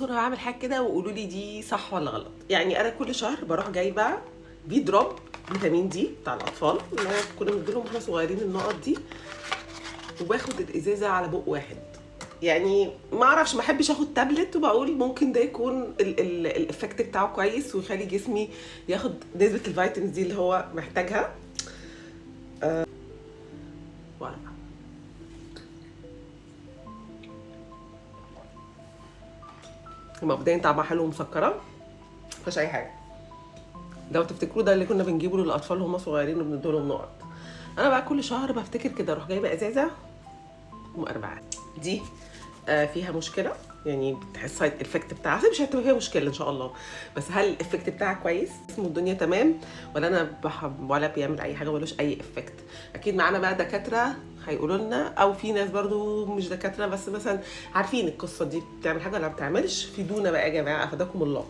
انا بعمل حاجة كده وقولوا لي دي صح ولا غلط. يعني انا كل شهر بروح جايبه دي drop فيتامين دي بتاع الاطفال اللي هو كنا بنديلهم واحنا صغيرين النقط دي، وباخد الازازه على بق واحد. يعني ما اعرفش، ما احبش اخد تابلت، وبقول ممكن ده يكون ال effect بتاعه كويس ويخلي جسمي ياخد نسبه ال vitamins دي اللي هو محتاجها. واربعة. مبدئيا طعمها حلو ومسكره، مفيهاش اي حاجة. لو تفتكروا ده اللي كنا بنجيبه للاطفال وهم صغيرين وبندوا لهم نقط. انا بقى كل شهر بفتكر كده اروح جايبه ازازة واربعة. دي فيها مشكلة، يعني بتحس side effect بتاعها مش هتبقى فيها مشكلة ان شاء الله، بس هل ال effect بتاعها كويس؟ اسمه الدنيا تمام ولا انا بحب ولا بيعمل اي حاجة ملوش اي effect؟ اكيد معانا بقى دكاترة هيقولوا لنا، او في ناس برضو مش دكاترة بس مثلا عارفين القصة دي بتعمل حاجة ولا ما بتعملش. فيدونا بقى يا جماعة، افادكم الله.